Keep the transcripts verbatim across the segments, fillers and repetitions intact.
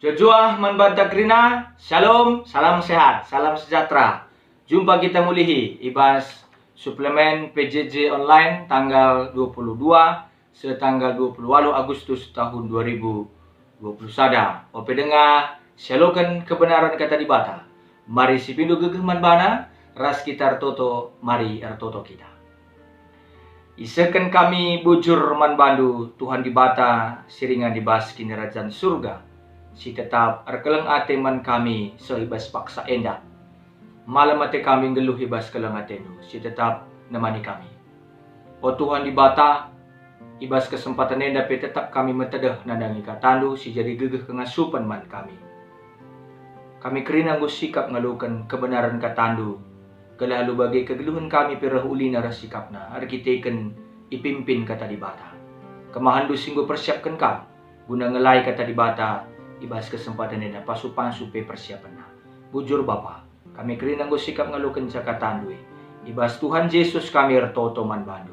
Juah-juah man banta kerina, Shalom, salam sehat, salam sejahtera. Jumpa kita mulihi i bas suplemen P J J online tanggal dua puluh dua seh tanggal dua puluh waluh Agustus tahun dua ribu dua puluh sada. Ope denga, sialoken kebenaran Kata Dibata. Mari sipindo gegeh man bana, ras kita ertoto, mari ertoto kita. Isehken kami bujur man bandu, Tuhan Dibata si ringan i bas Kinirajan Surga, si tetap erkeleng ate man kami seh i bas paksa enda. Malem ate kami nggeluh i bas keleng atendu si tetap nemani kami. O Tuhan Dibata, i bas kesempaten enda pe tetap kami metedeh nandangi katandu si jadi gegeh kengasupen man kami. Kami kerina enggo sikap ngaloken kebenaren katandu, gelah alu bage kegeluhen kami pe reh ulina ras sikapna erkiteken ipimpin Kata Dibata. Kemahenndu si enggo persiapken kam guna ngelai Kata Dibata i bas kesempaten enda, pasu-pasu pe persiapenna. Bujur Bapa, kami kerina enggo sikap ngalokenca katandu e. I bas Tuhan Jesus kami ertoto man bandu.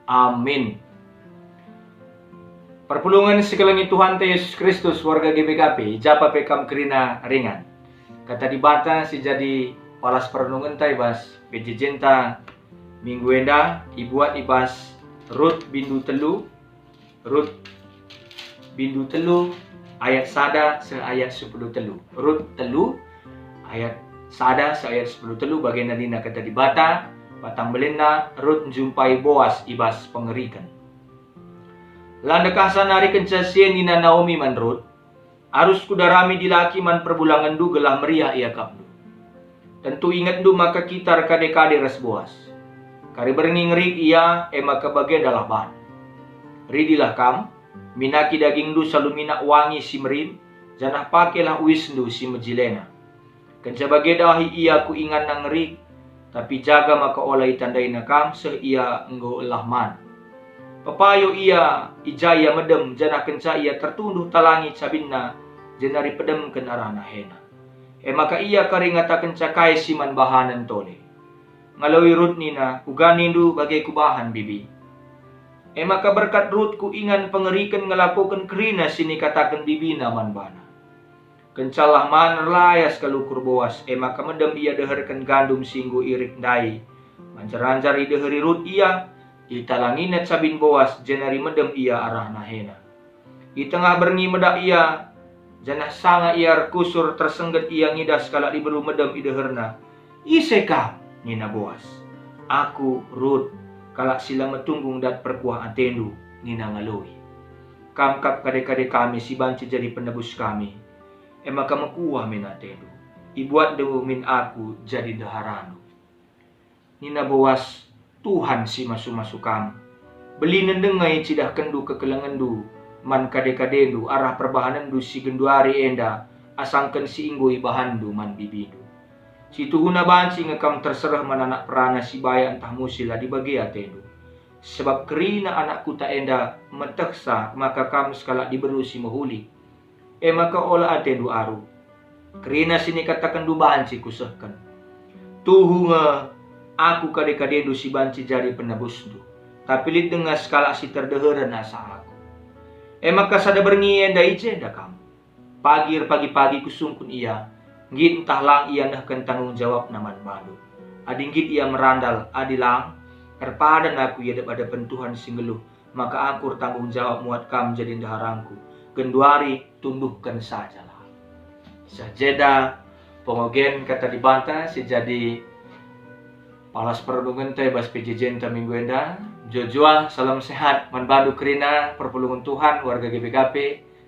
Amin. Perpulungen si kelengi Tuhanta Yesus Kristus, warga G B K P, i ja pe kam kerina ringan. Kata Dibata si jadi palas perenungenta i bas P J J-nta minggu enda ibuat i bas Rut bindu telu, Rut bindu telu ayat sada seh ayat sepuluh telu. Rut telu ayat sada seh ayat sepuluh telu, bagenda nina Kata Dibata, batang belinna Rut njumpai Boas i bas pengeriken. La ndekahsa nari kenca si e nina Naomi man Rut, "Arus kudarami dilaki man perbulangenndu gelah meriah iakapndu. Tentu ingetndu maka kita erkade-kade ras Boas. Kari berngi ngerik ia, e maka bagendalah ban. Ridilah kam, minaki dagingndu salu minak wangi si merim, janah pakelah uisndu si mejilena. Kenca bage dahi ia ku inganna ngerik, tapi jaga maka ola itandaina kam seh ia enggo elah man. Pepayo ia i ja ia medem, janah kenca ia tertunduh talangi cabinna, jenari pedemken arah nahena. E maka ia kari ngatakenca kai si man bahanen tole." Ngaloi Rut nina, "Uga nindu bage kubahan, bibi." E maka berkat Rut ku ingan pengeriken ngelakoken kerina si nikataken bibina man bana. Kenca elah man erlayas kal ukur Boas, e maka medem ia deherken gandum si enggo irik ndai. Manjar-anjar ideheri Rut ia, italangina cabin Boas, jenari medem ia arah nahena. I tengah berngi medak ia, janah sanga ia erkusur, tersengget ia ngidah sekalak diberu medem i deherna. "Ise kam?" nina Boas. "Aku Rut, kalak si la metunggung dat perkuah atendu," nina ngaloi. "Kam kap kade-kade kami si banci jadi penebus kami. E maka mekuah min atendu, ibuatndu min aku jadi ndeharandu." Nina Boas, "Tuhan si masu-masu kam. Belinen denga icidahkenndu kekelengenndu man kade-kadendu arah perbahanenndu si genduari enda asangken si enggo ibahanndu man bibindu. Situhuna banci nge kam tersereh man anak perana si bayak ntah musil adi bage atendu. Sebab kerina anak kuta enda metehsa maka kam sekalak diberu si mehuli. E maka ola atendu aru. Kerina si nikatakenndu banci kusehken. Tuhu nge aku kade-kadendu si banci jadi penebusndu, tapi lit denga sekalak si terdeheren asa aku. E maka sada berngi enda i jenda kam. Pagi erpagi-pagi kusungkun ia, nggit ntah lang ia nehken tanggung jawabna man bandu. Adi nggit ia merandal, adi lang, erpadan aku i adep-adepen Tuhan si nggeluh, maka aku ertanggung jawab muat kam jadi ndeharangku. Genduari tunduhken sajalah." Seh jenda pengogen Kata Dibata si jadi palas perenungenta i bas P J J-nta minggu enda. Juah-juah salam sehat man bandu kerina perpulungen Tuhan, warga G B K P,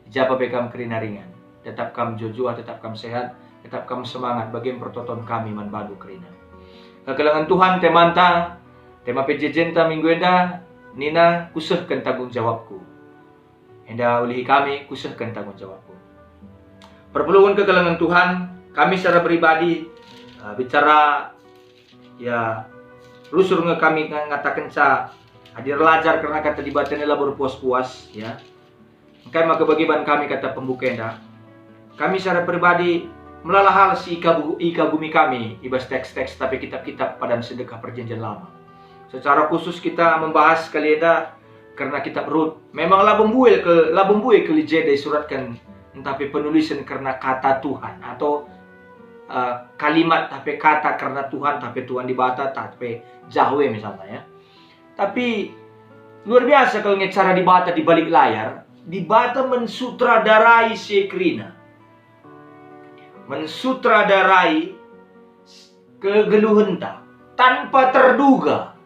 i ja pe kam kerina ringan. Tetap kam juah-juah, tetap kam sehat, tetap kam semangat, bage me pertoton kami man bandu kerina. Kekelengen Tuhan temanta, tema P J J-nta minggu enda nina, "Kusehken tanggung jawabku." Enda ulihi kami, "Kusehken tanggung jawabku." Perpulungen kekelengen Tuhan, kami secara pribadi, eh, bicara, ya, rusur nge kami nga-, ngatakenca, adi erlajar kerna Kata Dibata enda labo erpuas-puas, ya. Engkai maka bage ban kami kata pembuka enda? Kami secara pribadi melala hal si ikabu-, ikagumi kami i bas teks-teks, tapi kitab-kitab Padan Sedekah Perjanjian Lama. Secara khusus kita membahas kali enda kerna kitab Rut. Memang labo mbue ke, labo mbue kal i jenda isuratken ntah pe penulisen kerna kata Tuhan, atau, eh, kalimat ntah pe kata kerna Tuhan, ntah pe Tuhan Dibata, ntah pe Yahweh misalnya, ya. Tapi luar biasa kal nge cara Dibata di balik layar. Dibata mensutradarai si e kerina. Mensutradarai kegeluhenta tanpa terduga.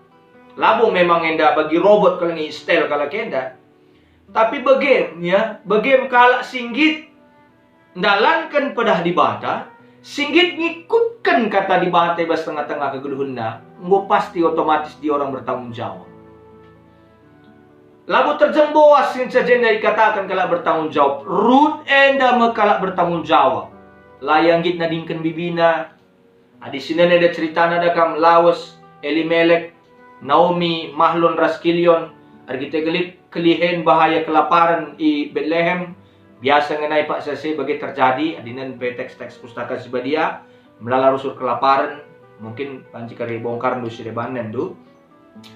Labo memang enda bagi robot kal nge style kalak enda. Tapi begem, ya, begem kalak si nggit ndalanken pedah Dibata, si nggit ngikutken kata Dibata i bas tengah-tengah kegeluhenna, enggo pasti otomatis dia orang bertanggung jawab. Labo terjeng Boas ngenca jenda ikataken kalak bertanggung jawab. Rut enda me kalak bertanggung jawab. La ia nggit nadingken bibina. Adi sinen enda ceritana da kam lawes Elimelek, Naomi, Mahlon ras Kilion, erkite lit kelihen bahaya kelaparen i Betlehem, biasa ngenai paksa si bage terjadi, adinen pe teks-teks Pustaka Si Badia, melala rusur kelaparen, mungkin banci kari bongkar ndu si debanen ndu.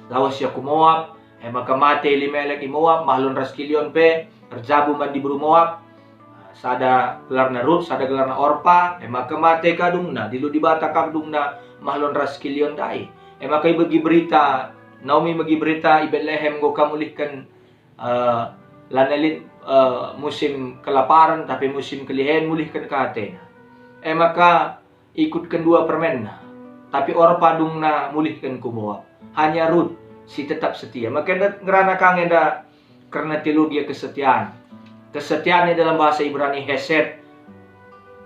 Lawes ia ku Moab, e maka mate Elimelek i Moab, Mahlon ras Kilion pe erjabu man diberu Moab. Sada gelarna Rut, sada gelarna Orpa, e maka mate ka dungna, dilo Dibata ka dungna Mahlon ras Kilion ndai. E maka ibegi berita, Naomi megi berita i Betlehem enggo ka mulihken, eh, lanai lit, eh, musim kelaparen, tapi musim kelihen mulihken ka atena. E maka ikutken dua permenna. Tapi Orpa dungna mulihken ku Moab. Hanya Rut si tetap setia. Maka enda ngerana ka nge enda kerna teologi kesetiaan. Kesetiaan i dalam bahasa Ibrani hesed.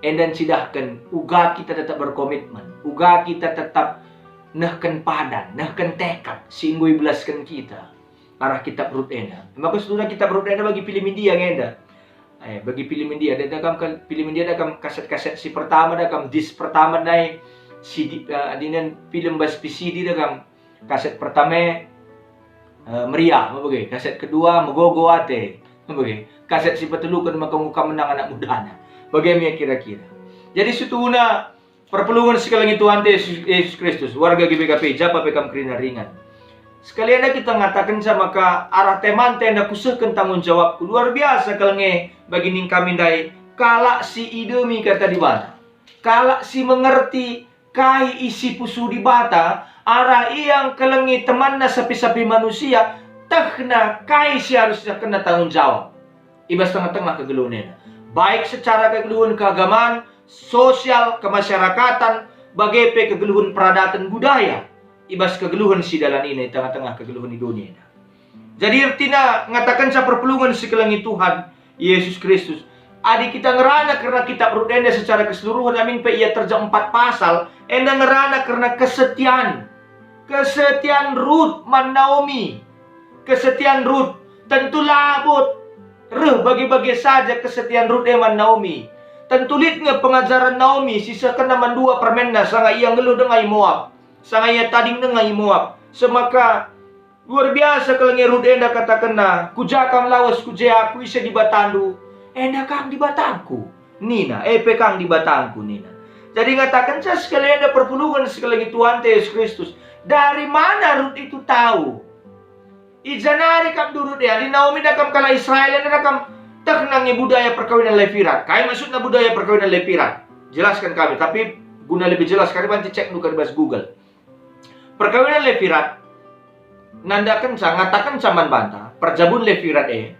Enda ncidahken uga kita tetap berkomitmen, uga kita tetap nehken padan, nehken tekad si enggo ibelasken kita arah kitab Rut enda. Maka seduhna kitab Rut enda bagi pilih media nge enda. Eh, bagi pilih media, da, da kam kal-, pilih media da kam kaset-kaset si pertama da kam, disc pertama nai, C D, eh, adinen film bas V C D da kam, kaset pertama, eh, meriah, me bage, kaset kedua megogo ate, me bage, kaset si peteluken maka enggo ka menang anak mudana. Bage me kira-kira. Jadi situhuna, perpulungen si kelengi Tuhanta Yesus, Yesus Kristus, warga G B K P, japa pe kam kerina ringan. Sekalian kita ngatakenca maka arah temanta enda kusehken tanggung jawabku luar biasa kal nge bagi ning kami ndai, kalak si idemi kata Dibata, kalak si mengerti kai isi pusuh Dibata, arah ia ngkelengi temanna sapih-sapih manusia, tehna kai si arus kena tanggung jawab i bas tengah-tengah kegeluhen enda, baik secara kegeluhen keagaman, sosial, kemasyarakatan, bage pe kegeluhen peradaten budaya i bas kegeluhen si dalanina i tengah-tengah kegeluhen i doni enda. Jadi ertina ngatakenca perpulungen si kelengi Tuhan Yesus Kristus, adi kita ngerana kerna kitab Rut enda secara keseluruhen, amin pe ia terjeng empat pasal, enda ngerana kerna kesetian. Kesetian Rut man Naomi. Kesetian Rut tentu labo reh bage-bage saja kesetian Rut e man Naomi. Tentu lit nge pengajaren Naomi si sehkenna man dua permenna, sanga ia nggeluh denga i Moab, sanga ia tading denga i Moab. Semaka luar biasa kal nge Rut enda katakenna, "Ku ja kam lawes, ku je aku ise Dibatandu, enda kam Dibatangku," nina, "e pe kam Dibatangku," nina. Jadi ngatakenca sekali enda perpulungen si kelengi Tuhanta Yesus Kristus, dari mana Rut itu tahu? I ja nari kam Rut e, adi Naomi da kam kalak Israel, enda da kam tehna nge budaya perkawinan Levirat. Kai maksudna budaya perkawinan Levirat? Jelaskan kami, tapi guna lebih jelas kami banci cek ndu kari bas Google. Perkawinan Levirat nandakenca, ngatakenca man banta, perjabun Levirat e,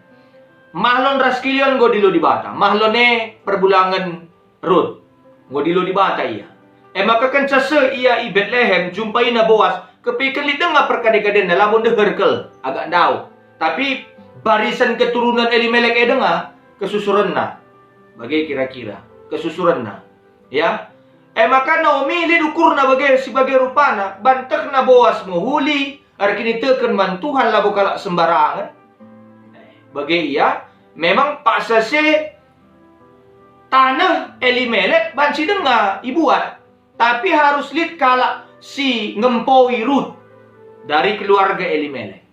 Mahlon ras Kilion enggo dilo Dibata. Mahlon e perbulangen Rut, enggo dilo Dibata ia. E maka kenca seh ia i Betlehem, jumpaina Boas, kepeken lit denga perkade-kadenna, labo ndeher kal, agak ndauh. Tapi barisen keturunan Elimelek e denga kesusurenna. Bage kira-kira kesusurenna. Ya. E maka Naomi lit ukurna bage si bage rupana, bantehna Boas mehuli, erkiniteken man Tuhan labo kalak sembarangen. Bage ia, memang paksa se taneh Elimelek banci denga ibuat, tapi harus lit kalak si ngempoi Rut dari keluarga Elimelek.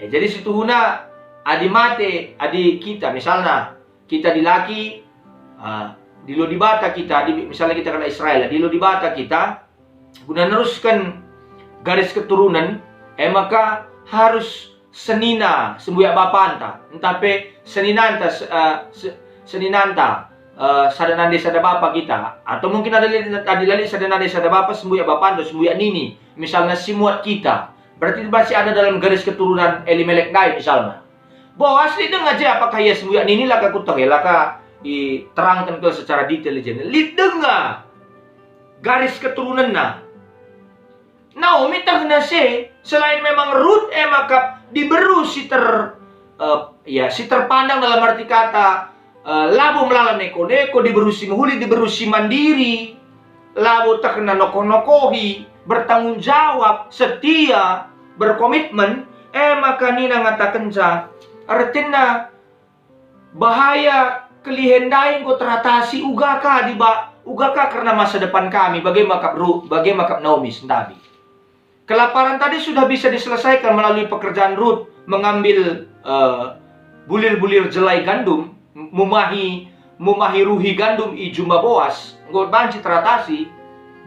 E, jadi situhuna, adi mate, adi kita, misalna, kita dilaki, ah, dilo Dibata kita, di, misalna kita kalak Israel, dilo Dibata kita, guna nerusken garis keturunan, e maka harus senina sembuyak bapanta, ntah pe seninanta se-, ah, se-, seninanta, eh, sada nande sada bapa kita, atau mungkin ada li-, adi la lit sada nande sada bapa, sembuyak bapanta, sembuyak nini, misalna si muat kita, berarti masih ada dalam garis keturunan Elimelek ndai misalna. Boas lit denga je apakah ia sembuyak nini, la ka kueteh, la ka iterangken kal secara detail i jenda. Lit denga garis keturunanna. Naomi tehna se, selain memang Rut e maka diberu si ter-, eh, ya, si terpandang dalam arti kata, eh, labo melala neko-neko, diberu si mehuli, diberu si mandiri, labo tehna nokoh-nokohi, bertanggung jawab, setia, berkomitmen, e maka nina ngatakenca, ertina, bahaya kelihen ndai enggo teratasi, uga ka diba-, uga ka kerna masa depan kami, bage maka Ru-, bage maka Naomi sentabi. Kelaparan tadi sudah bisa diselesaikan melalui pekerjaan Rut mengambil, eh, bulir-bulir jelai gandum, mumahi, mumahi ruhi gandum i juma Boas, enggo banci teratasi,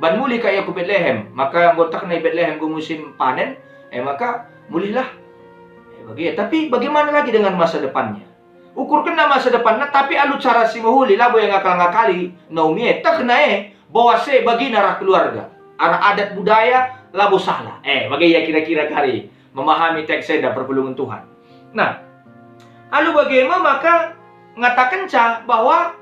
ban mulih ka ia ku Betlehem, maka enggo tehna i Betlehem enggo musim panen, e maka mulihlah. E, bage. Tapi bagaimana lagi dengan masa depannya? Ukurkenna masa depanna, tapi alu cara si mehuli, labo ia ngakal-ngakali Naomi e, tehna e, Boas e bagina arah keluarga, arah adat budaya, labo salah. Eh, bage ia kira-kira kari memahami teks enda, perpulungen Tuhan. Nah, alu bage me maka ngatakenca bahwa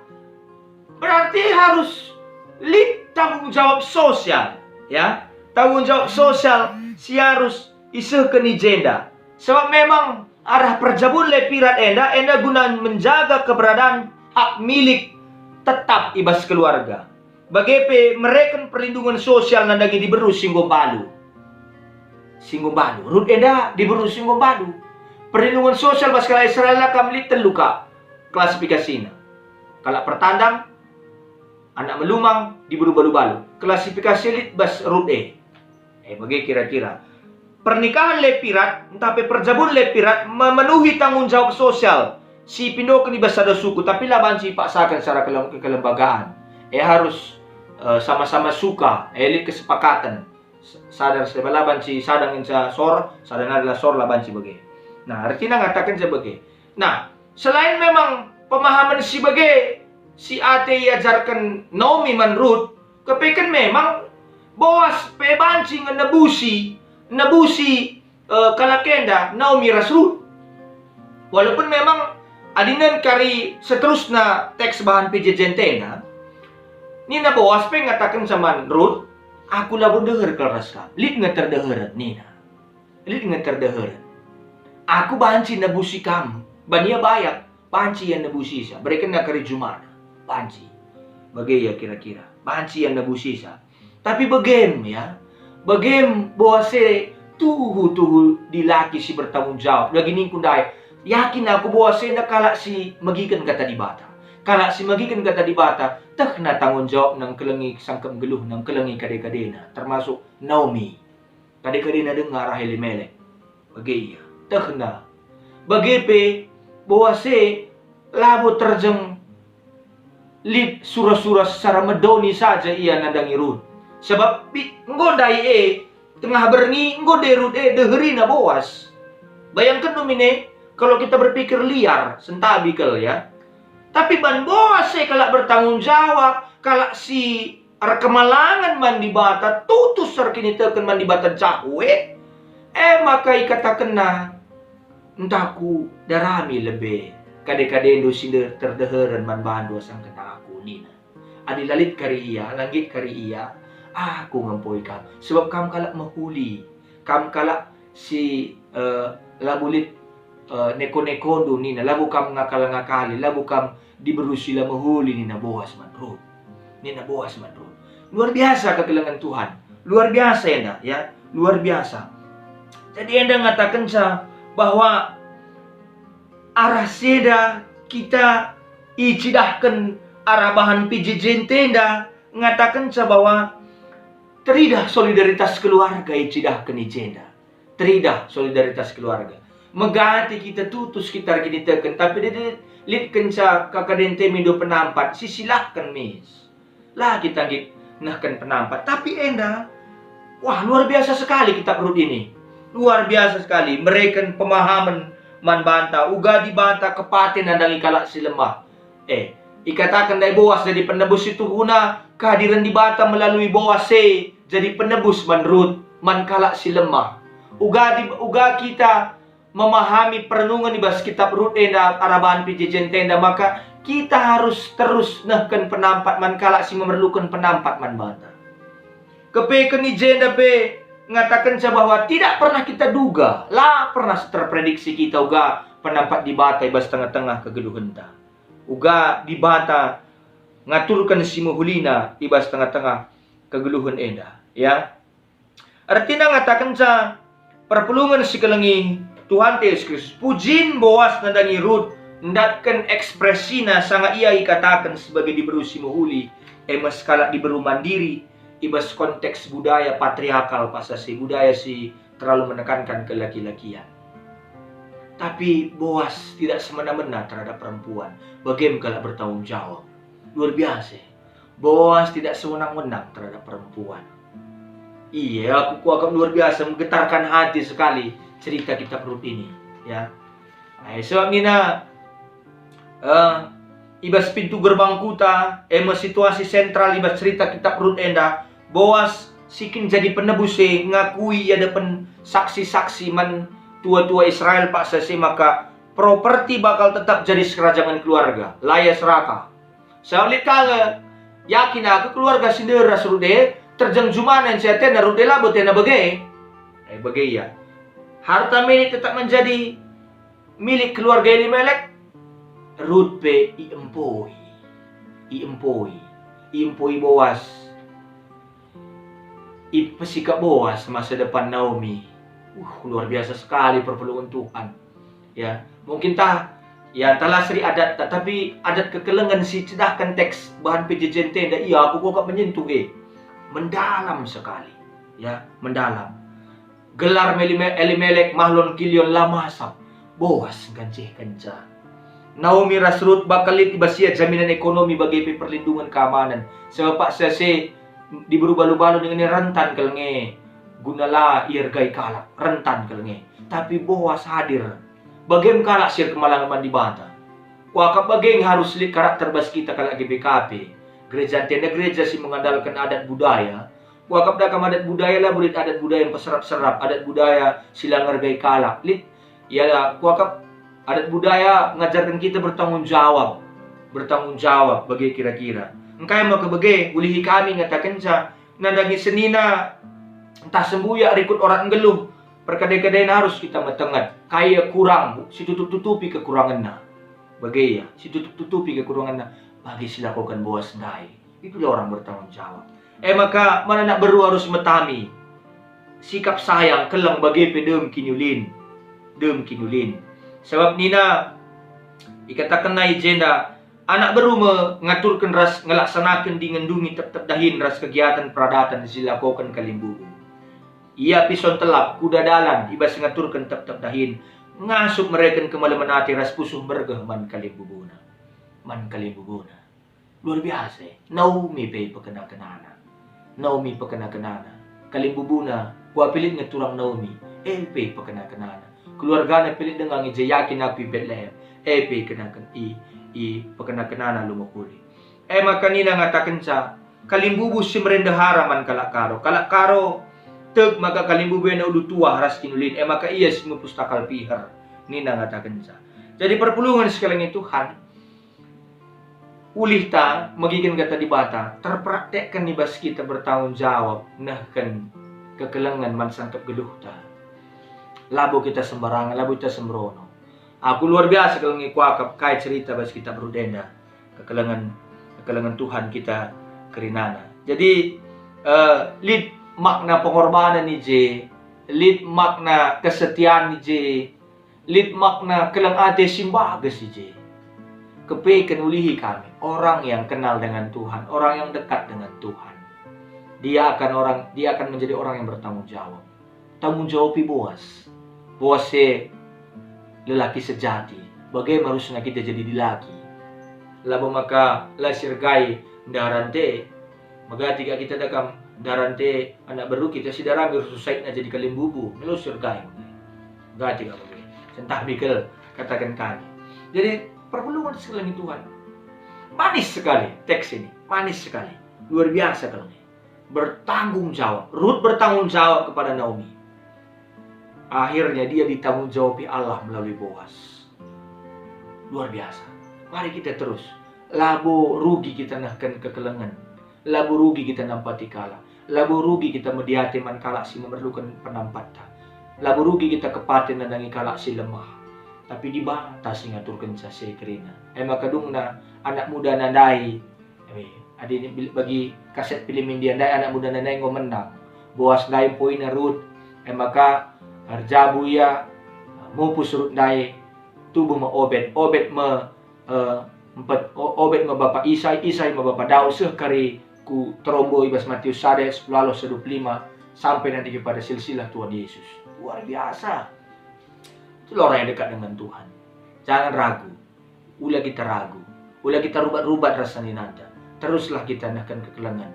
berarti harus lit tanggung jawab sosial, ya. Tanggung jawab sosial si arus isehken i jenda. Sebab memang arah perjabun le pirat enda, enda guna menjaga keberadaan hak milik tetap i bas keluarga. Bage pe mereken perlindungen sosial nandangi diberu si enggo mbalu. Si enggo mbalu. Rut enda diberu si enggo mbalu. Perlindungen sosial bas kalak Israel la kam lit telu ka klasifikasina. Kalak pertandang, anak melumang, diberu balu-balu. Klasifikasi lit bas Rut e. Eh, bage kira-kira. Pernikahan le pirat, ntah pe perjabun le pirat memenuhi tanggung jawab sosial si ipindoken i bas sada suku, tapi la banci ipaksaken secara kelem-, kelembagaan. Eh, harus, eh, sama-sama suka, eh, lit kesepakatan. S-, sada ras deba la banci sada ngenca sor, sada nari la sor, la banci bage. Nah, ertina ngatakenca bage. Nah, selain memang pemahamen si bage si ate iajarken Naomi man Rut, kepeken memang Boas pe banci nge nebusi, nebusi, eh, kalak enda, Naomi ras Rut. Walaupun memang adi nen kari seterusna teks bahan P J J N T enda, nina Boas pe ngatakenca man Rut, "Aku labo deher kal ras kam, lit nge terdeheren," nina. Lit nge terdeheren. "Aku banci nebusi kam, ban ia bayak, banci ia nebusisa, berekenna kari jumana." Banci. Bage ia kira-kira. Banci ia nebusisa. Tapi begem, ya. Begem Boas e tuhu-tuhu dilaki si bertanggung jawab. Dage ningku ndai, yakin aku Boas enda kalak si megiken kata Dibata. Kalak si megiken kata Dibata, tehna tanggung jawab nengkelengi sangkep geluh, nengkelengi kade-kadena, termasuk Naomi. Kade-kadena denga arah Elimelek. Bage ia, tehna. Bage pe, Boas e labo terjeng lit sura-sura secara medoni saja ia nandangi Rut. Sebab bi-, enggo ndai e, tengah berngi, enggo ndai Rut e, deherina Boas. Bayangken do mine, kalau kita berpikir liar, sentabi kal, ya. Tapi ban Boas e kalak bertanggung jawab, kalak si erkemalangen man Dibata, tutus erkiniteken man Dibata jahu e, e maka ikatakenna, "Ntah kudarami lebe kade-kadendu si nde-, terdeheren man bandu asangken aku," nina. "Adi la lit kari ia, la nggit kari ia, aku ngempoi kam, sebab kam kalak mehuli, kam kalak si, eh, labo lit, eh, neko-nekondu," nina, "labo kam ngakal-ngakali, labo kam diberu si la mehuli," nina Boas man Rut. Nina Boas man Rut. Luar biasa kekelengen Tuhan. Luar biasa enda, ya. Luar biasa. Jadi enda ngatakenca bahwa arah si enda kita icidahken arah bahan P J J N T enda ngatakenca bahwa teridah solidaritas keluarga icidahken i jenda. Teridah solidaritas keluarga. Megati kita tutus kita erkiniteken, tapi lit, lit kenca kakaden te mindo penampat, sisilahken mis. La kita nggit nehken penampat, tapi enda, wah, luar biasa sekali kitab Rut ini. Luar biasa sekali, mereken pemahamen man banta, uga Dibata kepate nandangi kalak si lemah. Eh, ikataken ndai Boas jadi penebus si tuhuna, kehadiren Dibata melalui Boas e jadi penebus man Rut, man kalak si lemah. Uga di, uga kita memahami perenungen i bas kitab Rut enda arah bahan P J J N T enda, maka kita harus terus nehken penampat man kalak si memerluken penampat man banta. Kepeken i jenda pe ngatakenca bahwa tidak pernah kita duga, la pernah terprediksi kita uga penampat Dibata i bas tengah-tengah kegeluhenta. Uga Dibata ngaturken si mehulina i bas tengah-tengah kegeluhen enda, ya. Ertina ngatakenca, perpulungen si kelengi Tuhanta Jesus Kristus, pujin Boas nandangi Rut, ndatken ekspresina sanga ia ikataken sebagai diberu si mehuli, e me sekalak diberu mandiri, i bas konteks budaya patriarkal paksa si, budaya si terlalu menekankan kelaki-lakian. Tapi Boas tidak semena-mena terhadap perempuan, bage me kalak bertanggung jawab. Luar biasa. Boas tidak sewenang-wenang terhadap perempuan. Iya, aku kuakap luar biasa, menggetarkan hati sekali cerita kitab Rut ini, ya. Nah, sebab nina, eh, i bas pintu gerbang kuta, e me situasi sentral i bas cerita kitab Rut enda, Boas si kin jadi penebus e ngakui i adepen saksi-saksi man tua-tua Israel paksa si maka properti bakal tetap jadi sekerajangen keluarga, la ia serakah. Sabap lit ka nge, yakin aku keluarga si ndeher ras Rut e, terjeng jumana si atena Rut e labo tena bage. Eh, bage ia. Harta milik tetap menjadi milik keluarga Elimelek. Rut pe iempoi. Iempoi. Iempoi Boas. Ipesikap Boas masa depan Naomi. Uh, luar biasa sekali perpulungen Tuhan. Ya, mungkin tah, ya, ntah la seri adat, tetapi adat kekelengen si cidahken teks bahan P J J N T enda, iya, aku kuakap menyentuh, eh. Mendalam sekali, ya, mendalam. Gelar Melime-, Elimelek, Mahlon, Kilion la masap, Boas nggancihkenca. Naomi ras Rut bakal lit i bas ia jaminan ekonomi bage pe perlindungen keamanen. Sebab paksa si diberu balu-balu dingen rentan kal nge guna la iergai kalak, rentan kal nge. Tapi Boas hadir. Bage me kalak si erkemalangen man Dibata. Kuakap bage nge harus lit karakter bas kita kalak G B K P. Gereja ntenda gereja si mengandalken adat budaya. Kuakap da kam adat budaya labo lit adat budaya mpeserap-serap, adat budaya si la ngergai kalak. Lit, ya, kuakap adat budaya ngajarken kita bertanggung jawab. Bertanggung jawab bage kira-kira. Engkai maka bage, ulihi kami ngatakenca, nandangi senina, ntah sembuyak rikut orat nggeluh, perkade-kaden harus kita metenget. Kai ia kurang, situtup-tutupi kekurangenna. Bage ia, situtup-tutupi kekurangenna, bage si lakoken Boas ndai. Itulah orang bertanggung jawab. E maka, man anak beru arus metami. Sikap sayang, keleng bage pe dem kiniulin. Dem kiniulin. Sabap nina, ikatakenna i jenda, anak beru me ngaturken ras ngelaksanaken dingen ndungi tep-tep dahin ras kegiatan peradaten si lakoken kalimbubu. Ia pison telap, kuda dalan, i bas ngaturken tep-tep dahin, ngasup mereken kemalemen ate ras pusuh mergeh man kalimbubuna. Man kalimbubuna. Luar biasa, eh. Naomi pe ipekena-kenana. Naomi ipekena-kenana. Kalimbubuna, kuakap lit nge turang Naomi, e pe ipekena-kenana. Keluargana pe lit denga nge je yakin aku i Betlehem, e pe ikenaken i, ipekena-kenana luma kuli. E maka nina ngatakenca, kalimbubu si mere ndehara man kalak Karo. Kalak Karo tek maka kalimbubu enda ulu tuah ras kiniulin, e maka ia si mupus takal piher. Nina ngatakenca. Jadi perpulungen si kelengi Tuhan, ulihta megiken Kata Dibata terpraktekken i bas kita bertanggung jawab nehken kekelengen man sangkep geluhta. Labo kita sembarangen, labo kita sembrono. Aku luar biasa kal nge kuakap kai cerita bas kitab Rut enda. Kekelengen, kekelengen Tuhan kita kerinana. Jadi, eh, lit makna pengorbanen i je, lit makna kesetian i je, lit makna keleng ate si mbages i je. Kepeken ulihi kami, orang yang kenal dengan Tuhan, orang yang dekat dengan Tuhan, dia akan orang, dia akan menjadi orang yang bertanggung jawab. Tanggung jawab i Boas. Boas e lelaki sejati. Bage me arusna kita jadi dilaki. Labo maka la siergai ndaran te. Megati ka kita da kam ndaran te anak beru kita si darami rusur saitna jadi kalimbubu. Melo siergai. Megati ka bage. Sentah bikel kataken kami. Jadi perpulungen si kelengi Tuhan. Manis sekali teks ini, manis sekali. Luar biasa kalau ini. Bertanggung jawab. Rut bertanggung jawab kepada Naomi. Akhirnya dia ditanggung jawabi Allah melalui Boas. Luar biasa. Mari kita terus. Labo rugi kita nehken kekelengen. Labo rugi kita nampati kalak. Labo rugi kita mediate man kalak si memerluken penampatta. Labo rugi kita kepate nandangi kalak si lemah. Tapi Dibata si ngaturkenca si e kerina. E maka dungna anak mudana ndai. Eh, adi bil-, bagi kaset film India ndai anak mudana ndai enggo menang. Boas ndai empoina Rut. E maka erjabu ia, mupus Rut ndai, tubuh me Obed. Obed me, eh, empet, O-, Obed me bapa Isai, Isai me bapa Daud, seh kari ku terombo i bas Matius sada ayat sepuluh aluh sedup lima, sampai nanti kepada silsilah Tuhan Yesus. Luar biasa. Itulah orang yang dekat dengan Tuhan. Jangan ragu. Ula kita ragu. Ula kita rubat-rubat ras seninanta. Teruslah kita nehken kekelengen.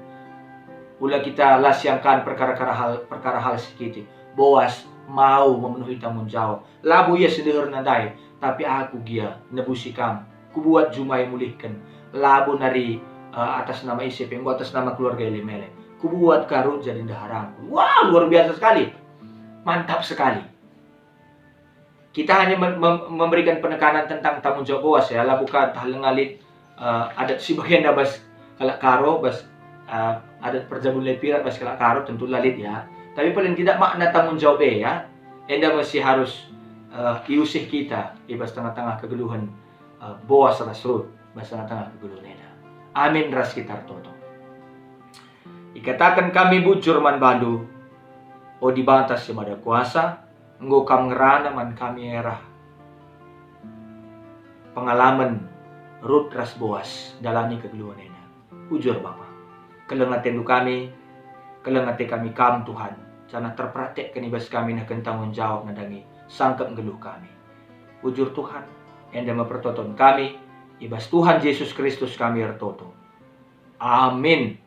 Ula kita la siangkan perkara-kara hal, perkara hal si kitik. Boas mau memenuhi tanggung jawab. Labo ia si deherna ndai, tapi aku gia nebusi kam. Kubuat juma e mulihken. Labo nari, eh, atas nama ise pe, enggo atas nama keluarga Elimelek. Kubuat ka Rut jadi ndeharangku. Wah, luar biasa sekali. Mantap sekali. Kita hanya mem-, mem-, memberikan penekanan tentang tanggung jawab Boas ya, labo ka ntah langa lit, eh, adat si bagenda bas kalak Karo, bas, eh, adat perjabulen Pirat bas kalak Karo, tentu la lit ya. Tapi paling tidak makna tanggung jawab e ya, enda me si harus, eh, iusih kita i bas tengah-tengah kegeluhen, eh, Boas ras Rut, bas tengah-tengah kegeluhen enda. Amin ras kita ertoto. Ikataken kami bujur man bandu, o Dibata si Mada Kuasa, enggo kam ngerana man kami arah pengalamen Rut ras Boas ndalani kegeluhen enda. Bujur Bapa, keleng atendu kami, keleng ate kami Kam Tuhan, janah terperatekken i bas kami nehken tanggung jawab nandangi sangkep nggeluh kami. Bujur Tuhan, enda me pertoton kami, i bas Tuhan Jesus Kristus kami ertoto. Amin.